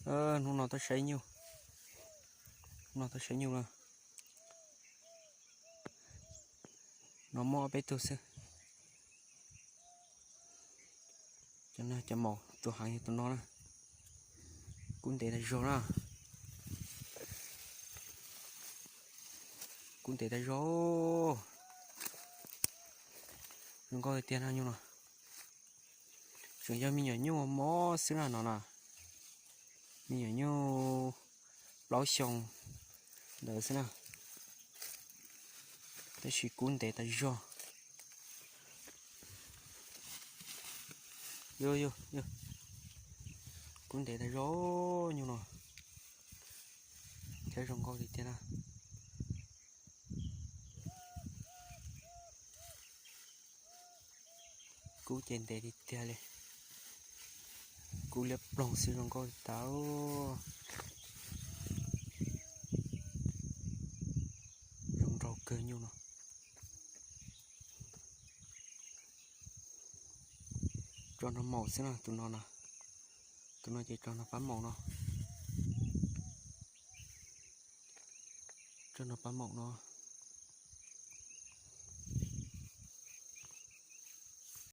Hnub no tuaj saib nyuj, hnub no tuaj saib nyuj na. No muaj ob peb tug xwb. Cov maum tus heev yog tus no na. Kub ntev tag zog na. Kub ntev tag zog. Zoo nkauj tiag tiag na nyuj no. Tseem yog me nyuam nyuj mob xwb na no na. Me nyuam nyuj plaub xyoo ntawd xwb na. Tab sis kub ntev tas zog. Kub ntev tas zog nyuj no. Thiab zoo nkauj tiag tiag na. Kub ces ntev tiag tiag li. Kub liab ploog xwb zoo nkauj tas. Zoo nraug kawg nyuj no. Tso nrog maum xwb na tus no na. Tus no ces tso nrog pab maum no. Tso nrog pab maum no.